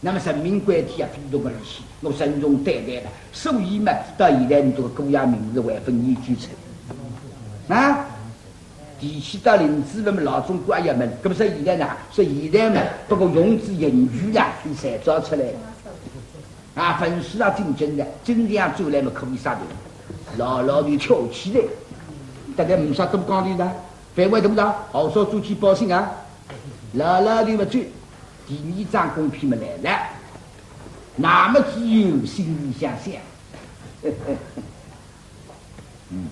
那么人命关天啊，非同个利器，我慎重对待个。所以嘛，到现在倷笃个顾爷名字还朆研究出来。啊，提起到林子文嘛，老总管也问，搿么说现在呢？说现在嘛，不过用仔刑具啦，侪找出来了。啊，文书啊，进京个，真正转来嘛，可以杀头，牢牢地跳起来，大概呒啥多讲头个。 范围大勿大？好，说出去报信啊。老老头勿走，第二张公批么来了。那么知县心里想想，嗯，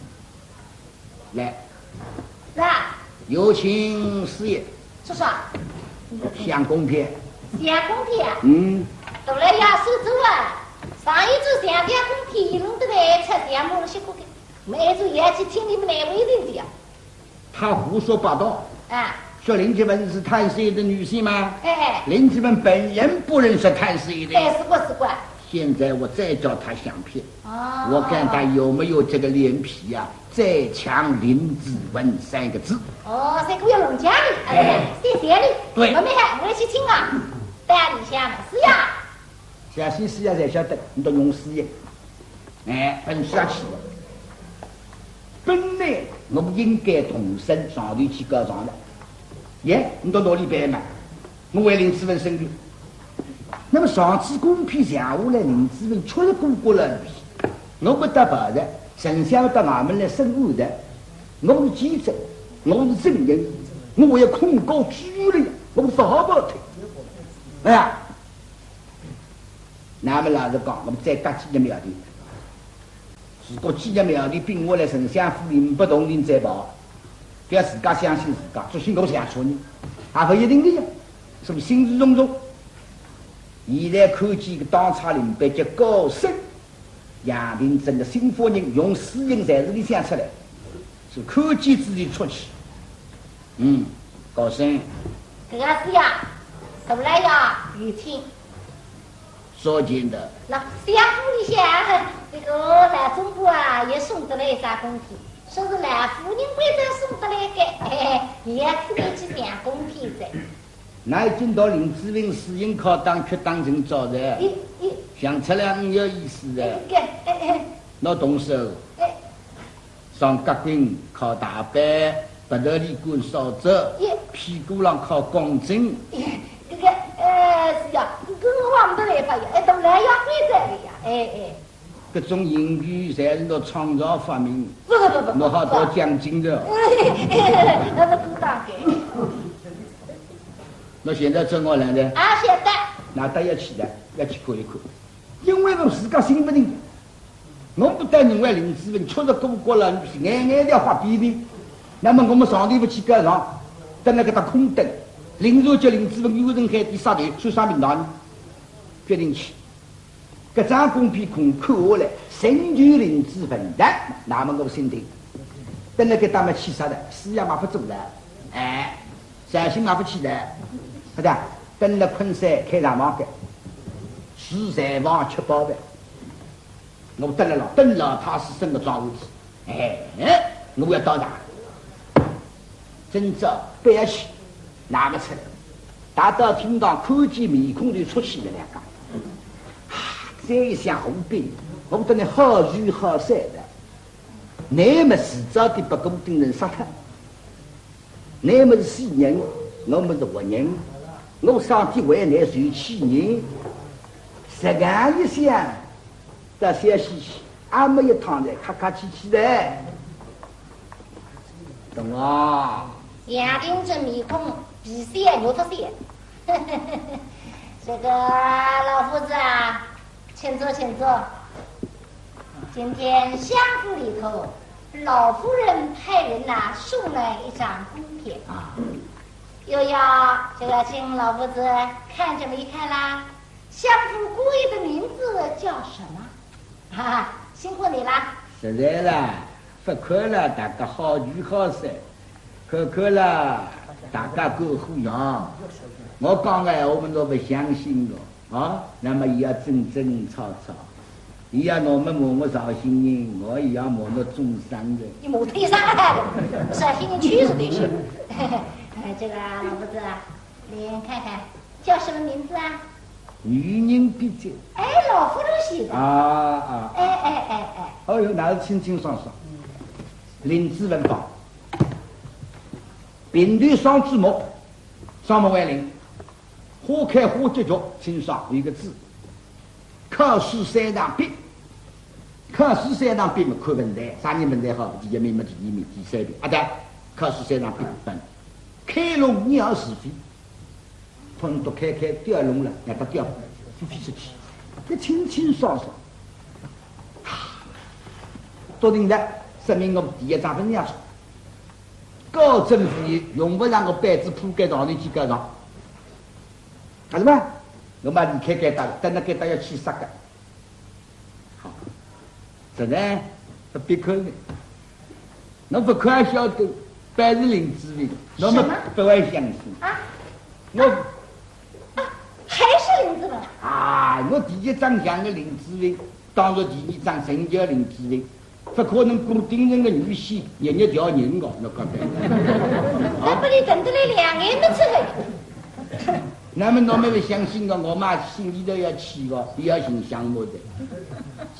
来，是啊。有请师爷。叔叔。相公批。相公批啊？嗯。都来要收走啊。上一次相公批弄得来出相公的辛苦个，每次也去听你们难为情的呀。 他胡说八道。啊。说林子文是探县的女婿吗？哎。林子文本人不认识探县的。哎，是个，是个。现在我再叫他相批，哦。我看他有没有这个脸皮呀，再强林子文三个字。哦，这个要弄僵的，哎，哎。谢谢你。对。我们还，我们去请啊。带你下嘛，是呀。 小心思呀，侪晓得，倷笃弄死耶。哎，本事也去了。本来我应该动身上头去告状的，耶，倷笃拿俚办嘛，我为林子文伸冤。那么上次公批上下来，林子文出了顾阁老面前，我勿搭跑的，丞相到衙门来审案的，我是记者，我是证人，我要控告拘留，我是好不好听？哎呀，那么老实讲，我们再搭几日苗头，如果几日苗头并下来，丞相府里不同人再跑，不要自家相信自家，作兴我想错呢，也不一定的呀，是不是心事重重？现在看见一个当差领班叫高升， 杨廷珍的新夫人用私印在这里想出来，是看见之后出去。嗯，高升。搿个是呀，大老爷有请。少见的。那相府里向，这个老总管啊，也送得来一只公批，说是老夫人为他送得来的，嘿嘿，也可以去领公批的。 那已经到林子文私印考档，去当成早的，咦，咦。想出来很有意思的。哎，哎，哎。那动手，哎。上甲军考大班，八道里管扫帚，咦。屁股上考钢针。咦，这个，呃，是呀，这个我没办法呀，哎，都来要回来的呀，哎，哎。 搿种刑具侪是侬创造发明，不，不，不，不，侬好得奖金的。那是鼓掌给。侬现在正好来的，啊，现在。那大家要去的，要去看一看，因为侬自家心不定。侬不但认为林子文确实过过了，眼眼要发脾气，那么我们上头不去告状，等那个打空等，林子文叫林子文有人海底杀头，算啥名堂呢？决定去。 搿张公批空看下来，仍旧林子文的，那么我心定。等了搿搭么气煞的，师爷嘛勿做了，哎，绍兴嘛勿去了，好的，等了昆山开大房间，住柴房吃包饭。我等了老，等老太师升个庄户子， 哎，我要到达。今朝不要去，那么出来，大到厅堂看见面孔就出气了两个。啊，这一想好病，我等你好聚好散的，那么迟早的把顾鼎臣杀脱。那么是死人，我么是活人，我上天为难受气人，实梗一想， 到小西去，阿没一趟来客客气气的。懂啊？杨廷珍面孔皮笑肉脱笑。这个老夫子啊，请坐，请坐。今天相府里头，老夫人派人呐，送来一张公票。啊。又要，就要请老夫子看这么一看啦。 相府姑爷的名字叫什么？哈哈，辛苦你啦。实在啦，勿看了，大家好聚好散；看看了，大家各互让。我讲个闲话，侬勿相信个啊？那么伊要争争吵吵，伊要侬么骂我绍兴人，我也要骂侬众生个。你骂忒伤害了，绍兴人确实得行。哎，这个老夫子啊，你看看， 叫什么名字啊？女人笔迹。哎，老夫人写的。啊，啊。哎，哎，哎，哎。哦哟，那是清清爽爽。林子文讲，平头双子木，双木为林，花开花结局，清爽，有一个字。考试三场笔，考试三场笔嘛，看文才，啥人文才好，第一名嘛，第二名，第三名，啊对，考试三场笔，嗯，开弄你要是非。 统统开开调弄了，让他调，飞飞出去，搿清清爽爽。笃定的，说明我第一桩勿是要错。高升府里用勿着我板子铺盖上头去告状，看着吧？我嘛离开该搭了，等到该搭要去杀个。 好，实在勿必看的。侬勿看也晓得，板是林子文，侬么什么？勿会相信。啊？我啊，还是林子文啊？啊，我第一张像个林子文，当然第二张仍旧林子文，勿可能顾鼎臣个女婿日日调人个，侬讲对伐？那不得等得来两眼没出来。 那么侬么勿相信个，我嘛心里头要气个，也要寻相骂的。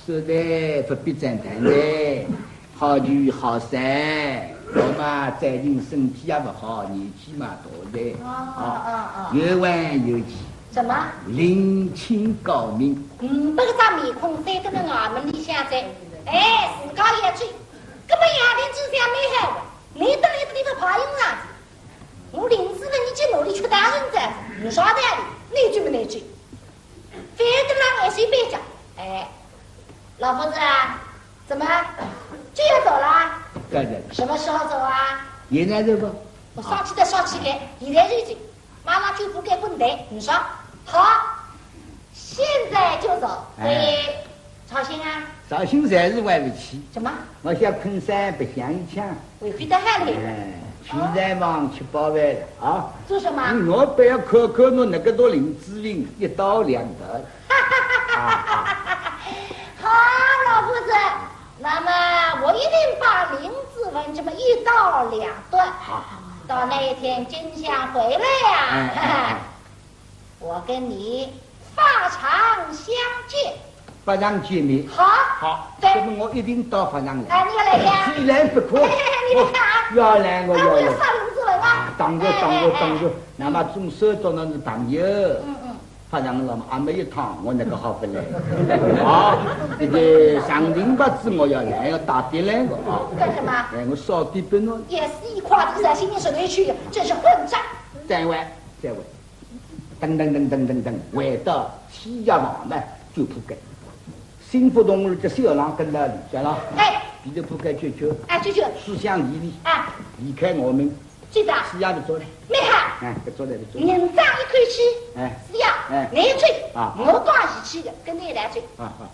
实在勿必再谈了，好聚好散，我嘛最近身体也勿好，年纪嘛大了。哦，哦，哦。有冤有气。什么？另请高明。嗯，搿个张面孔，三个人衙门里向在哎，自家也去，搿么夜里之前没好，你到一个地方爬云上去，我林子文你去努力去打人子，你啥道理？你去没你去？反正让我随便讲。哎，老夫子啊，怎么就要走了？对对对。什么时候走啊？现在走吧。我上去再上去给，现在就走。 马上就不给滚蛋，你说好，现在就走，所以哎。绍兴啊？绍兴暂时回不去。怎么？我想昆山白相一圈。回回到海里？哎，去南方吃饱饭了啊。做什么？嗯，我不要看看侬那个多林子文一刀两断。好，老夫子，那么我一定把林子文这么一刀两断。好，好，好。到那一天金相回来呀，哎，哎，哎。我跟你法场相见。法场见面。好。好，对。那么我一定到法场来。哎，你要来呀？非来不可。嘿嘿嘿，你来看啊。我要来，我要来。哎，我要杀林子文啊。啊，当然，哎，当然，哎，哎。当然。那么总算做了是朋友。嗯，嗯。 法场上嘛，阿没一趟，我那个好不来。啊，这个上庭八字我要来，要打点来个啊。干什么？哎，我少点本哦。也是一块地在心里说来去，真是混账。再会，再会。噔噔噔噔噔噔，回到天涯房呢，就铺盖。幸福同志这小郎跟了李小郎，哎。彼得铺盖舅舅，哎，舅舅。思想离离，哎。离开我们， 知道。是呀，不做了。没好。哎，不做了，不做了。人长一口气，哎。是呀，哎。难吹，啊。我讲义气的，跟你来吹。啊，啊。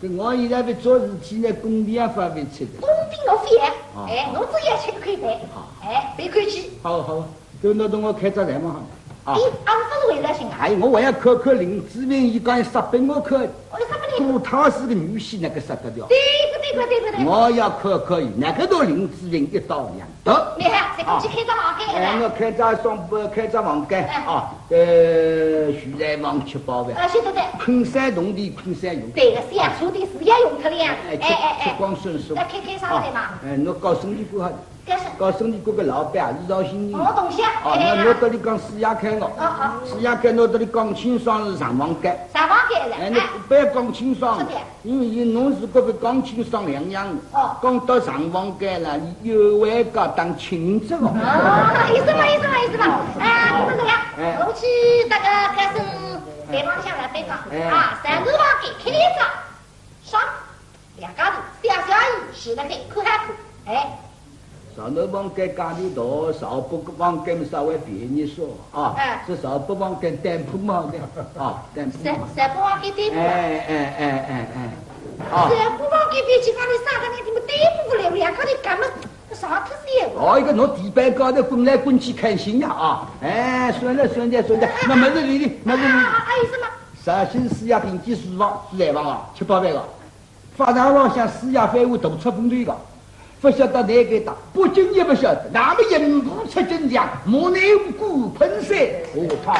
搿我现在不做事体呢，工钿也发不出的。工钿我发，啊，哎，啊。我只要吃一口饭，啊。哎，不客气。好，好，搿侬同我开只饭嘛，好。啊。哎，俺们不是为了心啊。哎，我还要看看林子文，伊讲杀拨我看。我杀拨你。顾太师个女婿那个杀得掉。对不对？对不对？对不对？我要看看伊，那个到林子文一刀两 得。你看，这个去开只房间哎，了。我开只双，开只房间哎。啊，呃，住宅房吃饱饭。啊，是的，对。昆山铜钿，昆山用。对个，是呀，住的是要用脱了呀。哎，吃，哎，哎，哎。吃光顺手。那开，开啥个嘛？啊，哎，侬搞生意过好。干啥？搞生意过个老板啊，是绍兴人。哦，东西啊。哦，哎呀。那侬到里讲师爷开哦。哦，哦。师爷开，侬到里讲清爽是上房间。上房间了，哎，侬哎。不要讲清爽。是的。 因为伊侬如果勿讲清爽两样，哦。讲到上房间了，伊又会搞当亲戚哦。哦，意思嘛，意思嘛，意思嘛。哎，你这个呀，哎。我去那个该是北方向来北方，哎。啊，三个房间开一张，上，两家头，小小一，是那个，看还看，哎。 上头房间价钿大，上铺房间稍微便宜些啊。哎。是上铺房间店铺嘛的啊，店铺嘛。上，上铺房间店铺啊。哎，哎，哎，哎，哎。啊。上铺房间比起讲你上个那地方店铺不了，两个人干嘛？上特色哦。哦，一个侬地板高头滚来滚去开心呀啊！哎，算了，算了，算了，那么是你的，那是你的。啊，啊，啊，有什么？绍兴师爷顶级书房，书台房啊，吃饱饭啊。 法场浪向师爷翻我大出风头个，勿晓得哪个打，不经也勿晓得，那么人步出京墙，莫奈何过昆山，下趟。